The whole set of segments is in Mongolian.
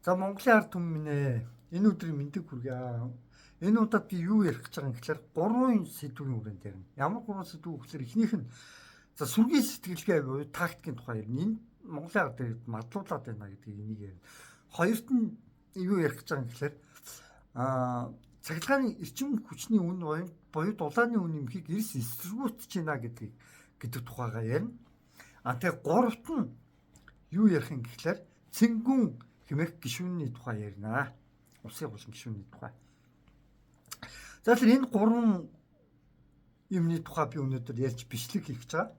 За, Монголын ард түмэн минь ээ. Энэ өдрийн мэндийг хүргье. Энэ удаад би юу ярих гэж байгаа юм гэхээр гурван сэдвийн хүрээнд ярина. Ямар гурван сэдв вэ гэхээр эхнийх нь за сүргийн сэтгэлгээ буюу тактикийн тухай ярина. Энэ Монголын ард иргэд мадлуулад байна гэдгийг энийг ярина. Хоёрт нь юу ярих гэж байгаа юм гэхээр цахилгааны эрчим хүчний үн буюу дулааны үн нэмхийг эрс эсэргүүцэж байна гэдэг тухайгаа ярина. А тэгээ гуравт нь юу ярих юм гэхээр цэнгүүн хэмээх гишүүний тухай ярина. Улсын хулан гишүүний тухай. За, тэгэхээр энэ гурван юмны тухай би өнөөдөр ярьж бичлэг хийх гэж байгаа.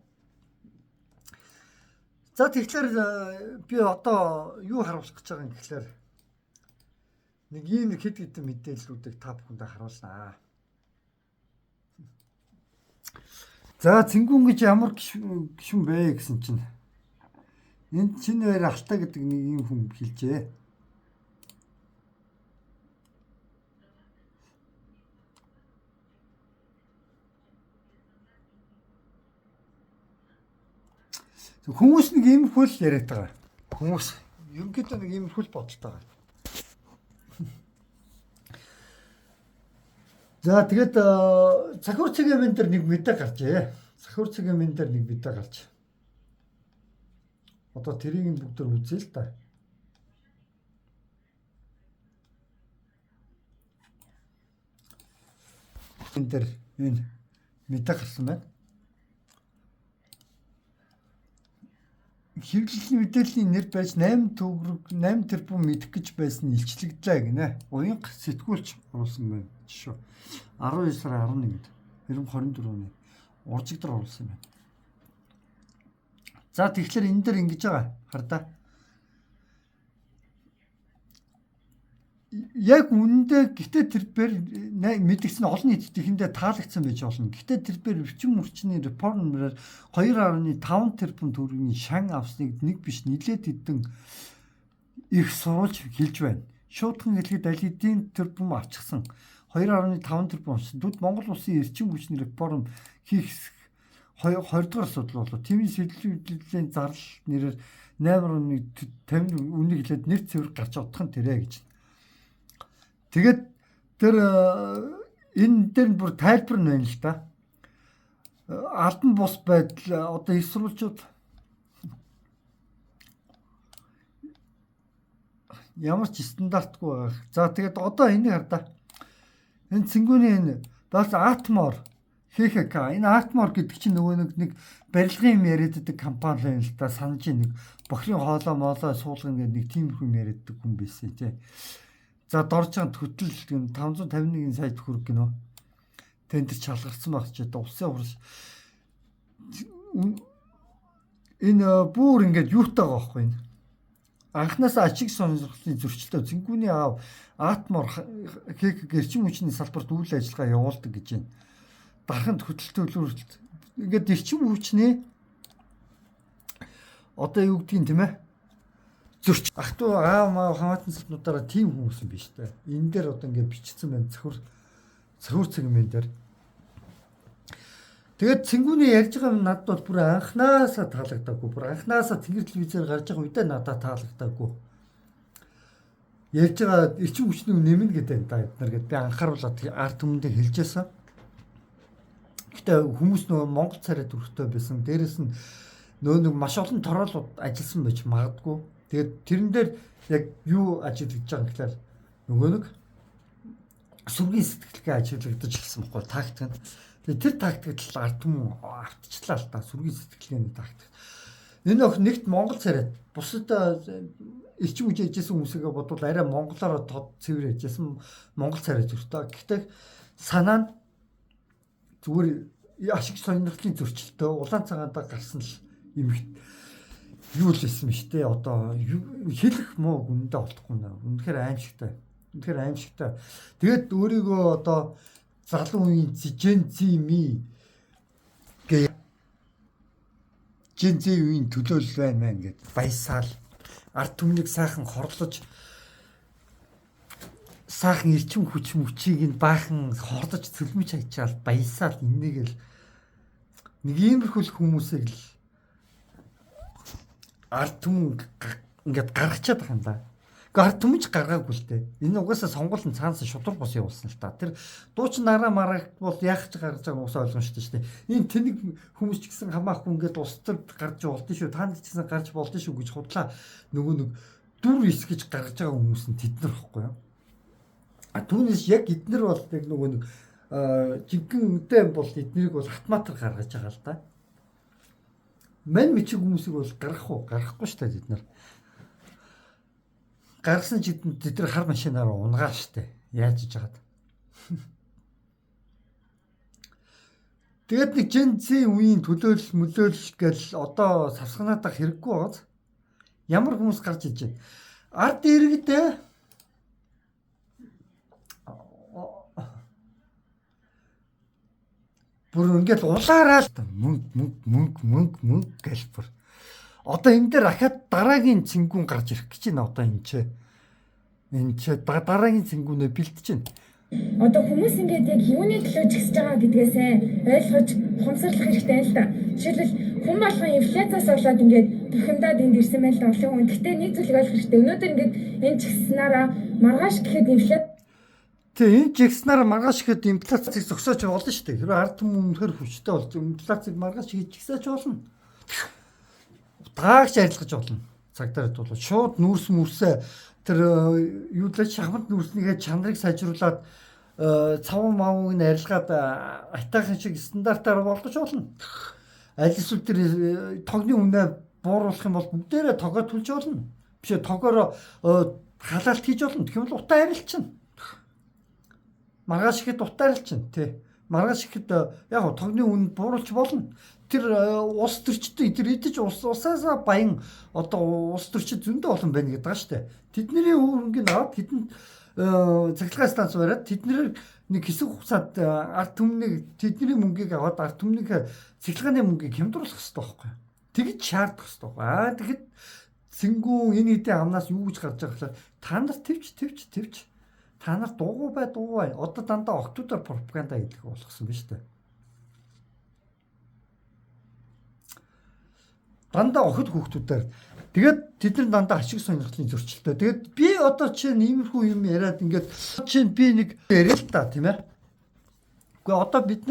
За, тэгэхээр би одоо юу харуулах гэж байгаа юм гэхээр нэг ийм хэд хэдэн мэдээллүүдийг та бүхэндээ харуулнаа. За, цэнгүүн гэж ямар гишүүн бэ гэсэн чинь энд чиний байр Алтай гэдэг нэг ийм хүн хэлжээ. Хүмүүс нэг иймэрхүү л яриад байгаа. Хүмүүс ерөнхийдөө нэг иймэрхүү л бодолтой байгаа. За, тэгээд Цахиур цэгийн дээр нэг мэдээ гарчээ. Цахиур цэгийн дээр нэг мэдээ гарч. Одоо тэрийг нь бүгд үзье л та. Энэ дээр энэ мэдээ гарсан байна. Хэвлэлийн мэдээллийн нэр байж 8 төгрөг 8 тэрбум мэдэх гэж байсан илчлэгдлээ гинэ. Уянга сэтгүүлч оруулсан байна шүү. 12 сарын 11-нд 2024 оны уржигдар оруулсан байна. За, тэгэхээр энэ дээр ингэж байгаа. Хар даа. Яг үнэндээ гэтээ тэр бэр мэдгдсэн олон нийтэд ихэндээ таалагдсан байж болно. Гэтэ тэр бэр эрчим хүчний реформоор 2.5 тэрбум төгрөгийн шан авсныг нэг биш нилээд хэдэн их сурвалж хэлж байна. Шуудхан хэлэхэд аль хэдийн тэрбум авчихсан. 2.5 тэрбум авчихсан. Нүд Монгол улсын эрчим хүчний реформ хийх 20 дугаар асуудал болов. Тимийн сэтлэлийн зарлал нэрээр 8.50 үнийг хэлээд нэр цэвэр гарч одох нь тэрэ гэж. Тэгээд тэр энэ дээр бүр тайлбар нь байна л да. Албан бус байдал одоо их сурвалжууд ямар ч стандартгүй байгаа. За, тэгээд одоо энийг хар даа. Энэ цэнгүүний энэ бас атмор ХХК энэ Атмор гэдэг чинь нөгөө нэг барилгын юм яриад байдаг компани юм л да, санаж нэг бохирын хоолоо моолоо суулгана гэдэг нэг тиймэрхүү юм яриад байдаг хүн байсан тий. За, доржхан хөтөл 551 сая төгрөг гинөө. Тендер чалгарсан байх ч одоо улсын хурал энэ бүр ингээд юутай байгаа байхгүй энэ. Анхнаасаа ашиг сонирхлын зөрчилтэй цэнгүүний аав Атмор ХХК эрчим хүчний салбарт үйл ажиллагаа явуулдаг гэж байна. Дархан хөтөл төлөвлөлт ингээд эрчим хүчний одоо юу гэдгийг тийм ээ зөрч ах トゥ аа маа хамаатан салбаруудаараа тийм хүмүүс юм биш үү. Энэ дээр одоо ингээд бичсэн байна цохор цэгмэн дээр. Тэгээд цэнгүүний ярьж байгаа юм надад бол бүр анхнаасаа таалагдаагүй. Бүр анхнаасаа тэнгэр телевизээр гарч байгаа үедээ надад таалагдаагүй. Ярьж байгаа эрчим хүчний нэмнэ гэдэг энэ та эднэр гэд би анхааруулаад ард түмэндээ хэлж байсан. Гэтэ хүмүүс нөгөө Монгол царай дүрхтэй байсан. Дээрэс нь нөгөө нэг маш олон тороолууд ажилласан байж магадгүй. Тэгээд тэрэн дээр яг юу ажиглагдж байгаа юм гэхээр нөгөө нэг сүргийн сэтгэлгээ ажиглагдаж эхэлсэн байхгүй тактик нь. Тэгээд тэр тактикт л ард түмэн автчлаа л та, сүргийн сэтгэлгээний тактик. Энэ ох нэгт Монгол царайд бусад эрчим хүч яжсэн хүмүүсээ бодвол арай монголоор тод цэвэр яжсэн Монгол царай зөртэй. Гэхдээ санаа нь зүгээр ашиг сонирхлын зөрчилтэй улаан цагаандаа гарсан л юм юу л байсан юм шүү дээ. Одоо хэлэх муу үнэндээ олдохгүй нэ. Үнэхээр аимшигтай. Үнэхээр аимшигтай. Тэгээд өөрийгөө одоо залуу үеийн Gen Z ми гэ Gen Z үеийн төлөөлөл байна мэн гэд баясаал ард түмнийг сайхан хорлож сайхан эрчим хүч мөчийг нь баахан хорлож цөлмөж хайчаал баясаал энийг л нэг иймэрхүү л хүмүүсийг л ард түмэн ингээд гаргачаад байгаа юм да. Гэхдээ ард түмэн ч гаргаагүй л дээ. Энэ угаасаа сонгуул нь цаанаас шудраг бус явуулсан л та. Тэр дуучин нараа мараг бол яах ч гаргаж байгаа уусаа ойлгомжтой шүү дээ. Энэ тэнэг хүмүүс ч гэсэн хамаахгүй ингээд улс төр гарч болдсон шүү. Та нар ч гэсэн гарч болдсон шүү гэж худлаа нөгөө нэг дүр ис гэж гаргаж байгаа хүмүүс нь тэд нар ихгүй юу? А түүнээс яг эднэр бол яг нөгөө нэг жинхэнэ бол эднэрийг бол автоматар гаргаж байгаа л да. Мань бичиг хүмүүсийг бол гаргах уу? Гаргахгүй шүү дээ тэд нар. Гаргасан ч тэд нар хар машинаар унгаа шүү дээ. Яаж иж хагаад. Тэгээд нэг Gen Z үеийн төлөөлөл мөлөөлөл гэл одоо савсганаадах хэрэггүй байгааз. Ямар хүмүүс гарч иж байна. Ард иргэдээ бүр ингээд улаараа мөнгө мөнгө мөнгө мөнгө мөнгө гэл бүр. Одоо энэ дээр ахаад дараагийн цэнгүүн гарч ирэх гэж байна одоо энэ ч. Энэ ч дараагийн цэнгүүнээ бэлтэж байна. Одоо хүмүүс ингээд яг юуны төлөө жигсэж байгаа гэдгээ сайн ойлгож ухамсарлах хэрэгтэй л да. Жишээлбэл хүн болгон инфляциас болоод ингээд бухимдаад энд ирсэн байл да олон хүн. Гэхдээ нэг зүйлийг ойлгох хэрэгтэй. Өнөөдөр ингээд энэ жигснараа маргааш гэхэд инфляц Тэг энэ жигснараа маргааш гэхэд инфляцийг зогсоож болно шүү дээ. Хэрвээ ард түмэн үнэхээр хүчтэй болж инфляцийг маргааш хийж жигсаач болно. Таагч арилгаж болно. Цагдаа бол шууд нүүрс мүрсээ тэр юу л шахмат нүүрснийхээ чанарыг сайжруулад цав мавыг нь арилгаад айтайхан шиг стандартаар болгож болно. Аль эсвэл тэр тогны үнэ бууруулах юм бол бүгдээрээ тогоо төлж болно. Биш ээ тогоороо халаалт хийж болно. Тэгэх юм бол утаа арилчихна. Маргааш ихэд утаа арилчихна тий. Маргааш ихэд яг тогны үнэ бууруулж болно. Тэр улс төрчдөг тэр идэж улс усаасаа баян одоо улс төрчид зөндөө олон байна гэдэг байгаа шүү дээ. Тэдний үр хөнгөний аваад тэдэнд цахилгаан станц бариад тэднэр нэг хэсэг хугацаанд ард түмнийг тэдний мөнгийг аваад ард түмнийг цахилгааны мөнгийг хямдруулах хэрэгтэй байхгүй юу? Тэгж шаардах хэрэгтэй. Аа тэгэхэд цэнгүүн энэ хэдийн амнаас юу гэж гарч байгаа вэ? Та нар твч твч твч та нар дуугүй бай дуугүй бай. Одоо дандаа октоудаар пропаганда хийх болгосон биз дээ. Дандаа охид хүүхдүүдээр тэгээд тэд нар дандаа ашиг сонирхлын зөрчилтэй. Тэгээд би одоо чинь иймэрхүү юм яриад ингээд чинь би нэг яриа л та тийм ээ. Гэхдээ одоо бид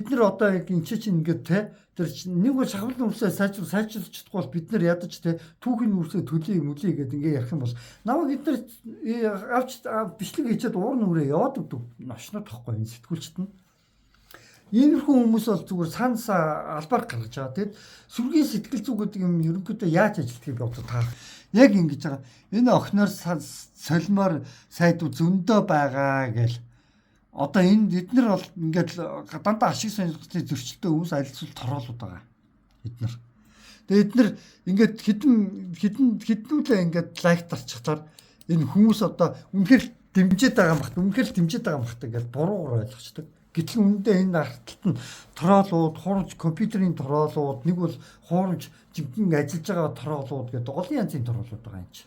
нар одоо яг энэ чинь ингээд те тэр нэг бол шахмал нүрсээ сайжруулж чадахгүй бол бид нар ядаж те түүхийн нүрсээ төлөе мүлээ гэдэг ингээд ярих юм бол намайг бид нар авч бичлэг хийчихэд уур нүрээ яваад өгдөг новшнод тахгүй энэ сэтгүүлчт нь. Иймэрхүү хүмүүс бол зүгээр цаанасаа албаар гаргаж байгаа. Тэгэд сүргийн сэтгэл зүй гэдэг юм ерөнхийдөө яаж ажилтгийг би одоо таах. Яг ингэж байгаа. Энэ охиноор солимоор сайдуу зөндөө байгаа гэл. Одоо энэ эднэр бол ингээд дандаа ашиг сонирхлын зөрчилтэй хүмүүс аль эсвэл тороолууд байгаа. Эднэр. Тэгээд эднэр ингээд хідэн хідэн хіднүүлээ ингээд лайк дарчихлаар энэ хүмүүс одоо үнэхээр дэмжиж байгаа юм бахт. Үнэхээр дэмжиж байгаа юм бахт ингээд буруугаар ойлгочдөг. Гэтэл үүндээ энэ арталт нь тороолууд, хуурамч компьютерийн тороолууд, нэг бол хуурамч жинхэнэ ажиллаж байгаа тороолууд гэдэг олон янзын тороолууд байгаа юм чи.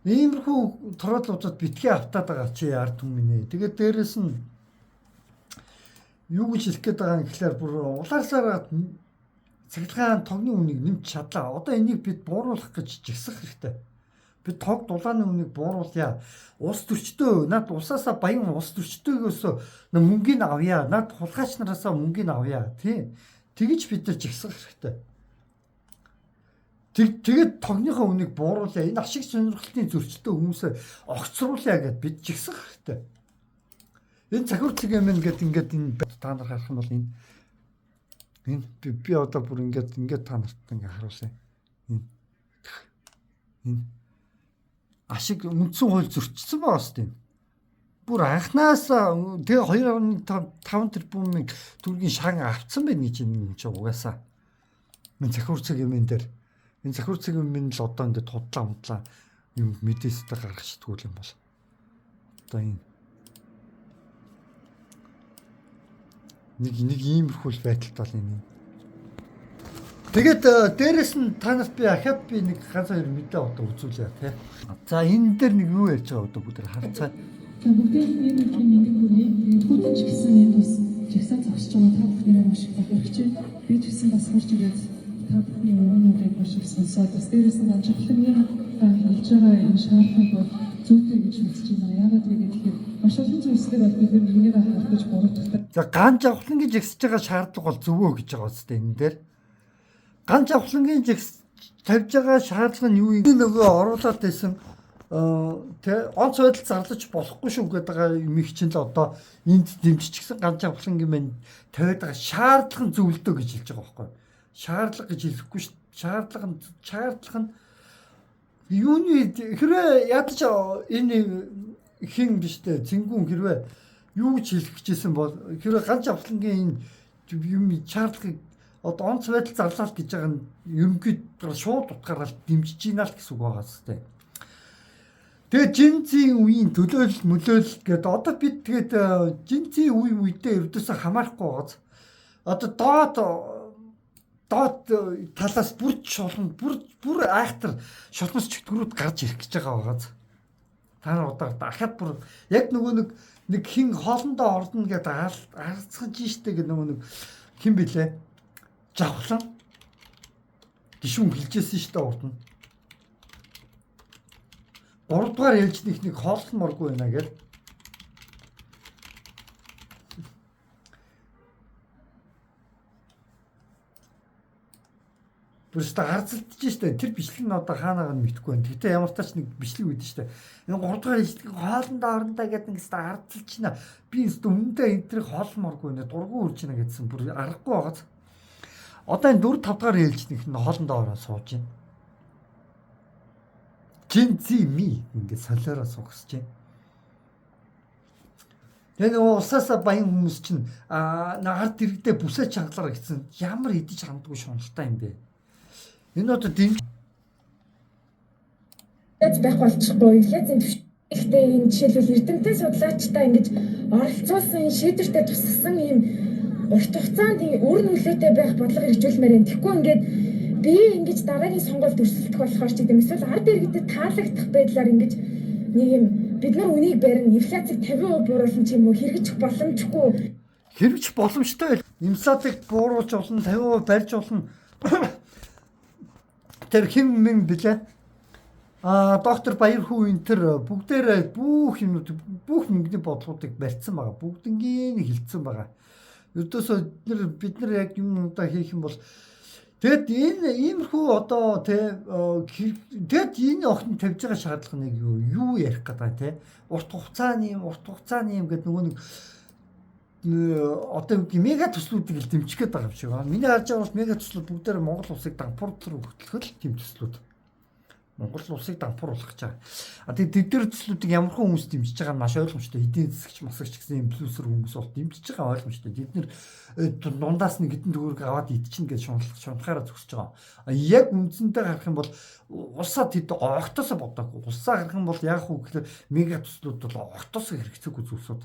Иймэрхүү тороолуудад битгий автаад байгаа чи ард түмэн ээ. Тэгээд дээрэс нь юу гэж хэлэх гээд байгаа юм гэхлээр бүр улаарсаараа цахилгаан тогны үнийг нэмж чадлаа. Одоо энийг бид бууруулах гэж жигсах хэрэгтэй. Бид тог дулааны үнийг бууруулъя. Улс төрчдөө над улсаасаа баян улс төрчдөөгөөс мөнгийг авъя. Над хулгайч нараасаа мөнгийг авъя. Тий. Тэгэж бид нар жигсах хэрэгтэй. Тэгээд тогныхоо үнийг бууруулъя. Энэ ашиг сонирхлын зөрчилтэй хүмүүсээ огцруулъя гэд бид жигсах хэрэгтэй. Энэ цахиур цэгэм ингээд ингээд энэ та нар харах юм бол энэ энэ би одоо бүр ингээд ингээд та нарт ингээд харуулъя. Энэ энэ ашиг үндсэн хууль зөрчсөн байгаа шүү дээ. Бүр анханаас тэгээ 2.5 тэрбумын төгрөгийн шан авцсан байна гэж энэ чинь угаасаа. Энэ цахиур цаг юм энэ дээр. Энэ цахиур цаг юм л одоо ингээд худлаа худлаа юм мэдээстэй гаргах чадгүй юм бол. Одоо энэ нэг иймэрхүү л байдалтай бол энэ. Тэгээд дээрэс нь та нарт би ахаад би нэг ганц хоёр мэдээ одоо үзүүлье тий. За энэ дээр нэг юу ярьж байгаа одоо бүгд харцаа. За бүгдээ энэ өдрийн мэндийг хүргэе. Тэгээд хүйтэн ч гэсэн энд бас жагсаа зогсож байгаа та бүхнээ маш их бахархаж байна. Би ч гэсэн бас хурж ирээд та бүхний өрөөнүүдийг маш их сонсоод бас дээрэс нь амжилтлагийн хэлж байгаа энэ шаардлагыг бол зүйтэй гэж үзэж байна. Яагаад вэ гэхээр маш олон зүйлсээр бол бид нар нэгнийгээ харах буруутгатай. За ган жавхлангийн жигсэж байгаа шаардлага бол зөвөө гэж байгаа үстэй энэ дээр. Ган жавхлангийн жигс тавьж байгаа шаардлага нь юу юм? Нөгөө оруулаад байсан тэ онц байдал зарлаж болохгүй шүү гэдэг байгаа юмыг чинь л одоо энд дэмжчихсэн ган жавхлангийн маань тавиад байгаа шаардлага нь зөвлөдөө гэж хэлж байгаа байхгүй. Шаардлага гэж хэлэхгүй шүү. Шаардлага нь юуны хэрвээ ядаж энэ хин биш үү цэнгүүн хэрвээ юу гэж хэлэх гэжсэн бол хэрвээ ганц авлангийн энэ юм шаардлагыг одоо онц байдал зарлал гэж байгаа нь ерөнхийдөө шууд утгаараа дэмжиж гинэ л гэсэн үг байгаа зү. Тэгээ жинцийн үеийн төлөөлөл мөлөөлөл гэдэг одоо бид тэгээд жинцийн үе үедээ ердөөсөө хамаарахгүй байгааз. Одоо доод талаас бүр шолон бүр айхтар шолмос чөтгөрүүд гарч ирэх гэж байгаа байгааз. Та нар одоо дахиад бүр яг нөгөө нэг хин хоолндоо ордно гэдэг арцгаж штэ гэдэг нөгөө нэг хин блэ? Жавхлан гişүн хэлжсэн штэ урд нь. 3 дугаар ээлжнийх нэг хоолломоргүй байна гэл. Бүрстэ гарцалдж штэ. Тэр бичлэг нь одоо хаанаагаа нь мэдэхгүй байна. Гэтэ ямар тач нэг бичлэг үүдэн штэ. Энэ 3 дугаар ээлжнийх хоолндоо орондоо гэдэг нэг өстө гарцалчна. Би өстө өмнөдөө энэ тэрийг хоолломоргүй байна. Дургу үрж байна гэдсэн. Бүр аргагүй байгааз. Одоо энэ 4 5 дугаар ээлжнийх нь хоолндоо ороо сууж байна. Жинзи ми ингээд солиороо суугсаж байна. Тэгээ нөгөө улсаасаа баян хүмүүс чинь ард иргэдээ бүсээ чангалаар гэсэн ямар идэж хандгүй шуналтай юм бэ? Энэ одоо дэмж байх болчихгүй. Инфляцийн түвшин ихтэй энэ жишээлбэл эрдэмтэн судлаачтай ингэж оролцуулсан шийдвэртэй тусгасан ийм урт хугацаанд үр нөлөөтэй байх бодлого хэрэгжүүлмээр байна. Тэгэхгүй ингээд би ингэж дараагийн сонгуульд өрсөлдөх болохоор ч гэдэм эсвэл ард иргэдэд таалагдах байдлаар ингэж нэг юм бид нар үнийг барина инфляцийг 50% бууруулсан ч юм уу хэрэгжих боломжгүй. Хэрэгжих боломжтой. Инфляцийг бууруулж болно, 50% барьж болно. Тэр хэн мэн блэ? Доктор Баярхүү энэ төр бүгдээрээ бүх юмнууд бүх мөнгөний бодлогуудыг барьцсан байгаа. Бүгднгийн хилцсэн байгаа. Ердөөсөө бид нар яг юм удаа хийх юм бол тэгэд энэ иймэрхүү одоо тэ тэгэд энэ охин тавьж байгаа шаардлага нэг юу ярих гэдэг те урт хугацааны юм гэдэг нөгөө нэг одоо мега төслүүдийг л дэмжих гээд байгаа юм шиг байна. Миний харж байгаа бол мега төслүүд бүгдээр Монгол улсыг дампуур руу хөтлөхөд л тийм төслүүд. Монгол улсыг дампууруулах гэж байгаа. А тэгээд тэдгээр төслүүдийг ямар хүн хүмүүс дэмжиж байгаа нь маш ойлгомжтой. Эдийн засгч, масагч гэсэн инфлюенсер хүмүүс бол дэмжиж байгаа ойлгомжтой. Тэд нэр дундаас нэг хэдэн төгрөг аваад идчихнэ гэж шунахаараа зөксөж байгаа. А яг үндсэндээ харах юм бол улсаа тэд огтосоо бодоагүй. Улсаа харах юм бол яг уу гэхээр мега төслүүд бол огтосоо хэрэгцээгүй зүйлсүүд.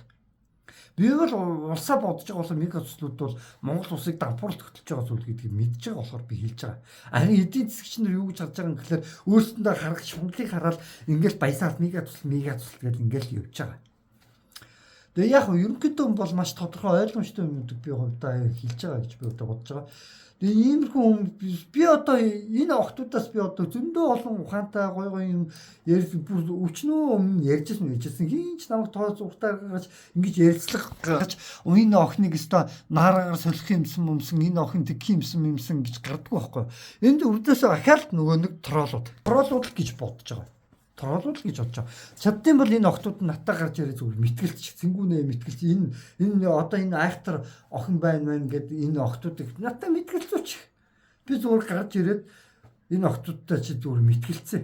Би бол улсаа бодож байгаа бол мега төслүүд бол Монгол улсыг дампууралт хөтлөж байгаа зүйл гэдгийг мэдж байгаа болохоор би хэлж байгаа. Харин эдийн засгч нар юу гэж харж байгаа юм гэхээр өөрсөндөө харах шундлыг хараад ингээл баясаал мега төсөл гэж ингээл явж байгаа. Тэгээ яг ерөнхийдөө бол маш тодорхой ойлгомжтой юмнуудыг би хувьдаа хэлж байгаа гэж би одоо бодож байгаа. Тэгээ иймэрхүү би одоо энэ охтуудаас би одоо зөндөө олон ухаантай гой гой юм ярьж бүр өвчнөө өмнө ярьжсэн. Хин ч намайг тооц уртаар гаргаж ингэж ярилцлага гаргаж энэ охиныг өстой наараагаар солих юмсан юмсан энэ охин тэгх юмсан юмсан гэж гардаггүй байхгүй. Энд өвдөөсөө ахаалт нөгөө нэг троллууд. Троллууд л гэж бодож байгаа. Троллууд л гэж бодож байгаа. Чаддсан бол энэ охтууд нь натаа гарч ирээ зүгээр мэтгэлч цэнгүүнээ мэтгэлч энэ одоо энэ айхтар охин байна гэд энэ охтуудыг натаа мэтгэлцүүч. Би зүгээр гарч ирээд энэ охтуудтай чи зүгээр мэтгэлцээ.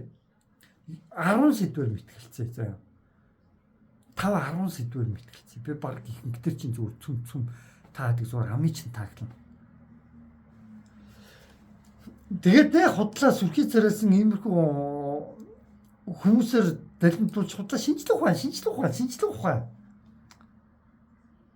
10 сэдвээр мэтгэлцээ заяа. 5 10 сэдвээр мэтгэлцээ. Би баг ихэнх тэр чинь зүгээр цүм цүм та гэдэг зүгээр амын чинь тааглана. Тэгээд нэ худлаа сүрхий царайсан иймэрхүү хүмүүсээр далимтуулж худлаа шинжлэх ухаан.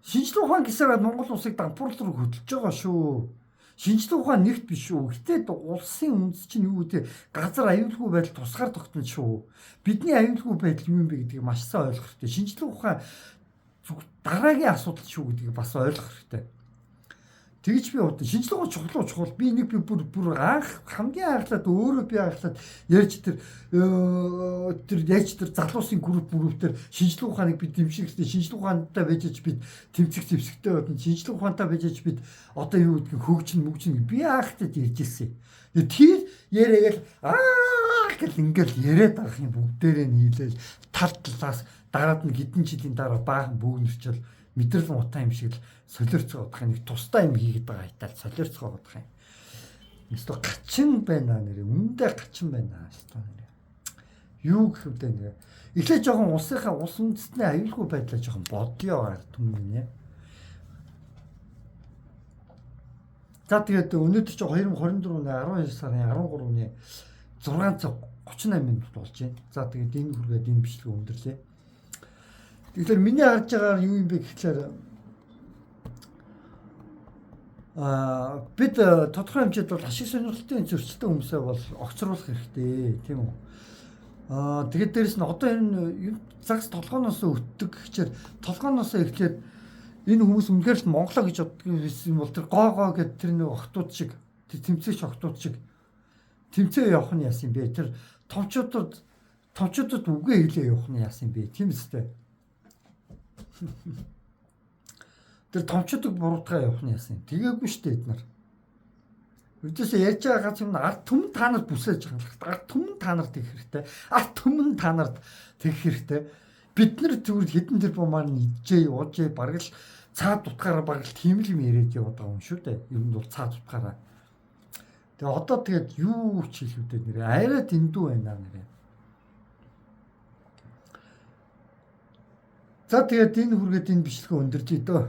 Шинжлэх ухаан гэсээр Монгол улсыг дампуурлал руу хөтлөж байгаа шүү. Шинжлэх ухаан нэгт биш шүү. Гэтэ улсын үндэс чинь юу гэдэг газар аюулгүй байдал тусгаар тогтно шүү. Бидний аюулгүй байдал юу юм бэ гэдгийг маш сайн ойлгох хэрэгтэй. Шинжлэх ухаан дараагийн асуудал шүү гэдгийг бас ойлгох хэрэгтэй. Тэгж би бодсон. Шинжлэх ухаан чухал уу чухал. Би нэг би бүр бүр анх хамгийн анхлаад өөрөө би анхлаад ярьж тэр тэр яаж тэр залуусын групп групп дээр шинжлэх ухааныг би дэмжих хэрэгтэй. Шинжлэх ухаантай байж бид тэмцэх зэвсэгтэй болно. Шинжлэх ухаантай байж бид одоо юу гэдгийг хөгжин мөгжин би анхтад ярьж ирсэн. Тэр яриагээл аа гэл ингээл яриад авах юм бүгдээрээ нийлээл тал талаас дараад нь хэдэн жилийн дараа баахан бөөгнөрчөл мэдрэл утаа юм шиг л солиорцгоо бодох нэг тусдаа юм хийгээд байгаа хайтал солиорцгоо бодох юм. Эсвэл гачин байна нэрээ. Үндэ гачин байна ёстой нэрээ. Юу гэх вэ нэрээ. Эхлээд жоохон улсынхаа улс үндэстний аюулгүй байдлаа жоохон бодъё ард түмний. За тэгээд өнөөдөр чи 2024 оны 12 сарын 13-ны 6 цаг 38 минут болж байна. За тэгээд энэ хүргээд энэ бичлэг өндөрлөө. Тэгэхээр миний харж байгаа юу юм бэ гэхлээр бид тодорхой хэмжээд бол ашиг сонирхолтой зөрчилтэй хүмүүсээ бол огцруулах хэрэгтэй тийм үү. Тэгээд дээрэс нь одоо энэ загас толгооноос өтдөг гэхчээр толгооноос эхлээд энэ хүмүүс үнэхээр л Монголоо гэж боддог юм бол тэр гоо гоо гэд тэр нэг охтууд шиг тэр тэмцээч охтууд шиг тэмцээ явах нь яасан юм бэ? Тэр томчуудад үгээ хэлээ явах нь яасан юм бэ? Тийм үстэй. Тэр томчуудыг буруутгаа явах нь яасан юм. Тэгээгүй шүү дээ эд нар. Өдөөсөө ярьж байгаа гац юм ард түмэн та нарт бүсэж байгаа юм. Ард түмэн та нарт тэгэх хэрэгтэй. Ард түмэн та нарт тэгэх хэрэгтэй. Бид нар зүгээр хэдэн тэрбумаар нь иджээ, уужээ бараг л цаад утгаараа бараг л тийм л юм яриад яваад байгаа юм шүү дээ. Ер нь бол цаад утгаараа. Тэгээ одоо тэгээд юу ч хэлэх үү нэрээ. Арай дэндүү байна нэрээ. За тэгээд энэ хүргээд энэ бичлэгээ өндөрлөе дөө.